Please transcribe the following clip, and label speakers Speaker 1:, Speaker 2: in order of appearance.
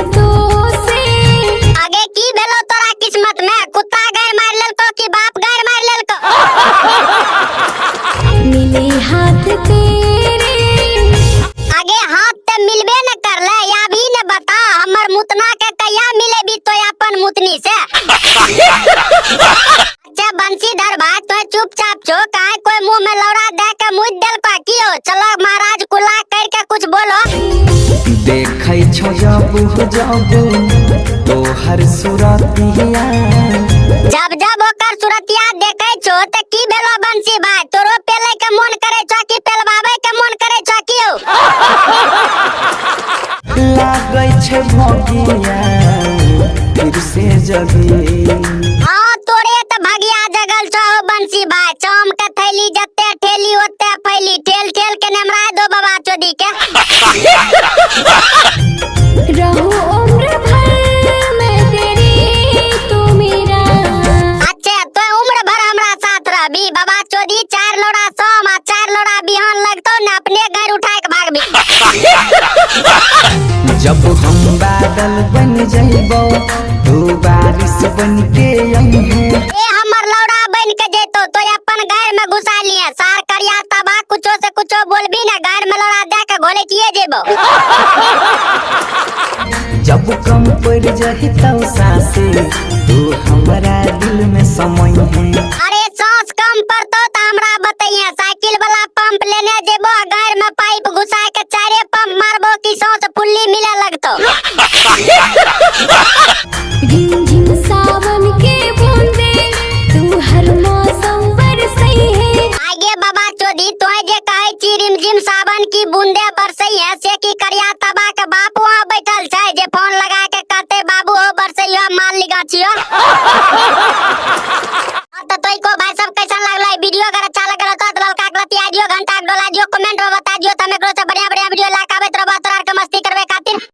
Speaker 1: किस्मतों से।
Speaker 2: आगे की भेलो तोरा किस्मत में? कुत्ता गार मार लेलको कि बाप गार मार लेलको?
Speaker 1: मिले हाथ तेरे।
Speaker 2: आगे हाथ ते मिलबे न करले, या भी न बता हमर मुतना के कहिया मिलेबी तो अपन मुतनी से? अच्छा बंसीधर भाई, तो चुपचाप छो काहे? कोई मुंह में लौड़ा दे के मुद देलको की हो? चलो महाराज कुला कर के कुछ बोलो।
Speaker 3: देखै छौ जब जब तोहर सुरतिया।
Speaker 2: जब जब ओकर सुरतिया देखे छो त की भेलो बंसी भाई? तोरो पेले के मन करे छो कि पेलवावे के मन करे छो की हो?
Speaker 3: लागै छै भगिया फिर से जगी।
Speaker 2: हाँ, तोरे त भगिया जगल छो हो बंसी भाई। चाम के थैली जत्ते ठेली ओत्ते फैली, ठेल ठेल के नेमरा दो बाबा चोदी के।
Speaker 1: रहूं उम्र भर मैं तेरी, तू मेरा।
Speaker 2: अच्छा, तो उम्र भर हमरा साथ रहबी बाबा चोदी? चार लोड़ा शाम आ चार लोड़ा बिहान लगतो ने, अपने घर उठा के भागबी।
Speaker 3: जब हम बादल बन जइबो, तू बारिश बन के अइहे।
Speaker 2: ए हमर लौड़ा बन के जेतो तो अपन घर में घुसा लिए। सार करिया तबा कुछो से कुछो बोलबी ना, घर में लौड़ा दे के घोलेटिए जेबो।
Speaker 3: जब कम पड़ जहितौ सासे, तू हमरा दिल में समइहे।
Speaker 2: अरे सांस कम पड़तो त हमरा बतैहे, साइकिल वाला पंप लेने जेबो, घर में पाइप घुसा के चारे पंप मारबो कि सांस फुल्ली मिले लगतो।
Speaker 1: रिमझिम सावन के बूंदे, तू हर मौसम बरसई है।
Speaker 2: आगे बाबा चोदी, तोय जे कहै छी रिमझिम सावन की बूंदे बरसई है, से की करिया तबा के बाप वहाँ बैठल छै जे फोन लगा के कहते बाबू हो बरसई हो माल लिगा छियो? तो तोय को भाई सब कैसा लगल वीडियो? अगर अच्छा लगल तो ललका के लतिया दियो, घंटा के डोला दियो, कमेंट में बता दियो। तो